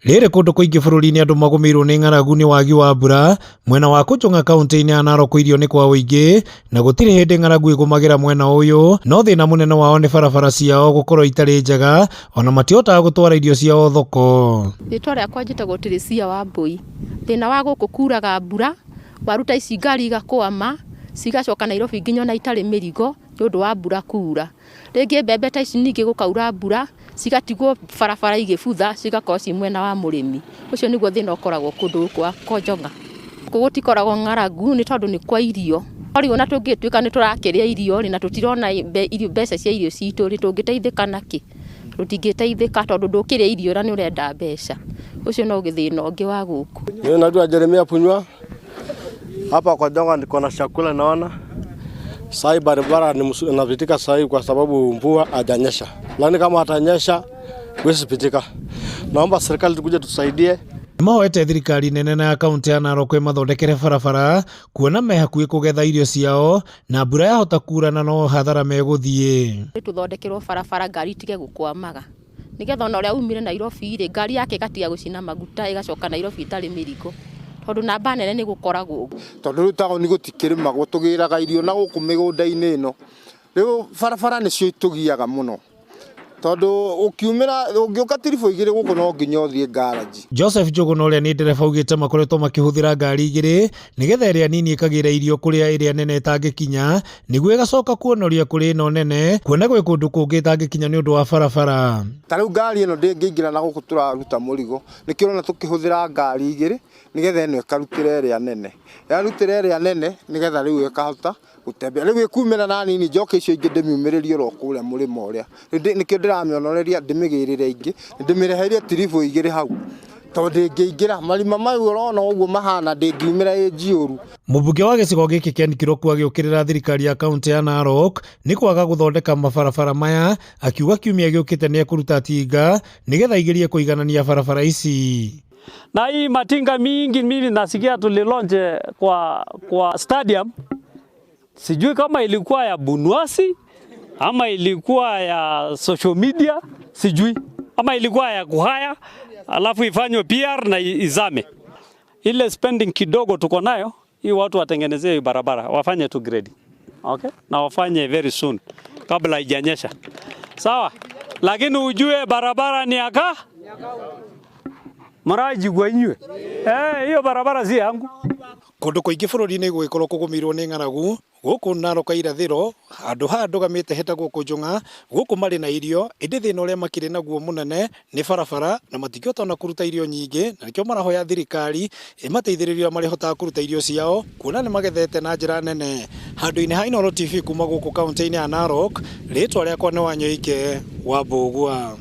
Rĩrĩ kũndũ kũingĩ bũrũri-inĩ andũ magũmĩirwo nĩ ng'aragu nĩ wagi wa mbura, mwena wa Kũnjũng'a kauntĩ-inĩ ya Narok irio nĩ kwa ũingĩ na gũtirĩ hĩndĩ ng'aragu ĩgũmagĩra mwena ũyũ, no thĩna mũnene wao nĩ barabara ciao gũkorwo itarĩ njega ona matihotaga gũtwara irio ciao thoko. Rĩtwa rĩakwa njĩtagwo Teresia Wambũi. Thĩna wa gũkũ kuraga mbura, waruta ici ngari igakwama, cigacoka Nairobi nginya ona itarĩ mĩrigo nĩ ũndũ wa mbura kura. Rĩngĩ mbembe ta ici ningĩ gũkaura mbura, cigatigwo barabara igĩbutha, cigakorwo ci mwena wa mũrĩmi. Ũcio nĩguo thĩna ũkoragwo kũndũ gũkũ wa Konjonga. Gũkũ gũtikoragwo ng'aragu nĩ tondũ nĩ kwa irio. No rĩu ona tũngĩtuĩka nĩ tũrakĩrĩa irio rĩ, na tũtirona mbeca cia irio citũ rĩ, tũngĩteithĩka nakĩ? Tũtingĩteithĩka tondũ ndũkĩrĩa irio na nĩ ũrenda mbeca. Ũcio no thĩna ũngĩ wa gũkũ. Mimi naitwa Jeremia Punywa. Hapa kwa Jonga niko na chakula naona. Sai barabara ni inapitika sai kwa sababu mvua hajanyesha. Lakini kama atanyesha huwezi pitika. Naomba serikali tukuje tusaidie. Nĩmahoete thirikari nene na ya kaunti ya Narok ĩmathondekere barabara kuona me hakuhĩ kũgetha irio ciao na mbura yahota kura na no hathara megũthiĩ. Tũthondekerwo barabara ngari itige gũkwamaga nĩgetha ona ũrĩa umire Nairobi rĩ, ngari yake ĩgatiga gũcina maguta ĩgacoka Nairobi ĩtarĩ mĩrigo, tondũ namba nene nĩ gũkoragwo ũguo. Tondũ rĩu taũni gũtikĩrĩmagwo, tũgĩraga irio na gũkũ mĩgũnda-inĩ ĩno. Rĩu barabara nĩcio itũgiaga mũno. Tondũ ũkiumĩra ũngĩũka tiribũ igĩrĩ gũkũ no nginya ũthiĩ garage. Joseph Njũgũna ũrĩa nĩ ndereba augĩte makoretwo makĩhũthĩra ngari igĩrĩ nĩgetha ĩrĩa nini ĩkagĩra irio kũrĩa ĩrĩa nene ĩtangĩkinya nĩguo ĩgacoka kuonoria kũrĩ ĩno nene kuona gwĩ kũndũ kũngĩ ĩtangĩkinya nĩ ũndũ wa barabara. Ta rĩu ngari ĩno ndĩngĩingĩra na gũkũ tũraruta mũrigo, nĩkĩo ũrona tũkĩhũthĩra ngari igĩrĩ nĩgetha ĩno ĩkarutĩra ĩrĩa nene. Yarutĩra ĩrĩa nene nĩgetha rĩu ĩkahota gũtembea. Rĩu ĩkumĩra na nini njoke icio ingĩ ndĩmiumĩrĩrie oro kũrĩa mũrĩmo ũrĩa. Nĩkĩo ndĩramĩonoreria ndĩmĩgĩrĩre ingĩ, ndĩmĩreherie tiribũ igĩrĩ hau. Tondũ ndĩngĩingĩra marima mau ũrona ũguo mahana ndĩngiumĩra ĩ njiyũru. Mũmbunge wa gĩcigo gĩkĩ Ken Kiroku agĩũkĩrĩra thirikari ya kaunti ya Narok nĩ kwaga gũthondeka mabarabara maya, akiuga kiumia gĩũkĩte nĩ ekũruta tinga nĩgetha igerie kũiganania barabara ici. Na hii matinga mingi mimi nasikia tulilaunch kwa stadium, sijui kama ilikuwa ya Bunwasi ama ilikuwa ya social media, sijui ama ilikuwa ya kuhire, alafu ifanywe PR na izame. Ile spending kidogo tuko nayo hii, watu watengenezee hii barabara, wafanye tu grading. Okay? Na wafanye very soon kabla haijanyesha. Sawa? Lakini ujue barabara ni aka maraji kwa inywe. Hiyo barabara si yangu. Kũndũ kũingĩ bũrũri-inĩ gũgĩkorwo kũgũmĩirwo nĩ ng'aragu gũkũ Narok irathĩro handũ haha ndũgamĩte hetagwo Kũnjũng'a gũkũ marĩ na irio ĩndĩ thĩna ũrĩa makĩrĩ naguo mũnene nĩ barabara na matingĩhota ona kũruta irio nyingĩ na nĩkĩo marahoya thirikari ĩmateithĩrĩrie ũrĩa marĩhotaga kũruta irio ciao kuona nĩ magethete na njĩra nene. Handũ-inĩ ha Inooro TV kuma gũkũ kaunti-inĩ ya Narok, rĩtwa rĩakwa nĩ Wanyoike wa Mbũgua.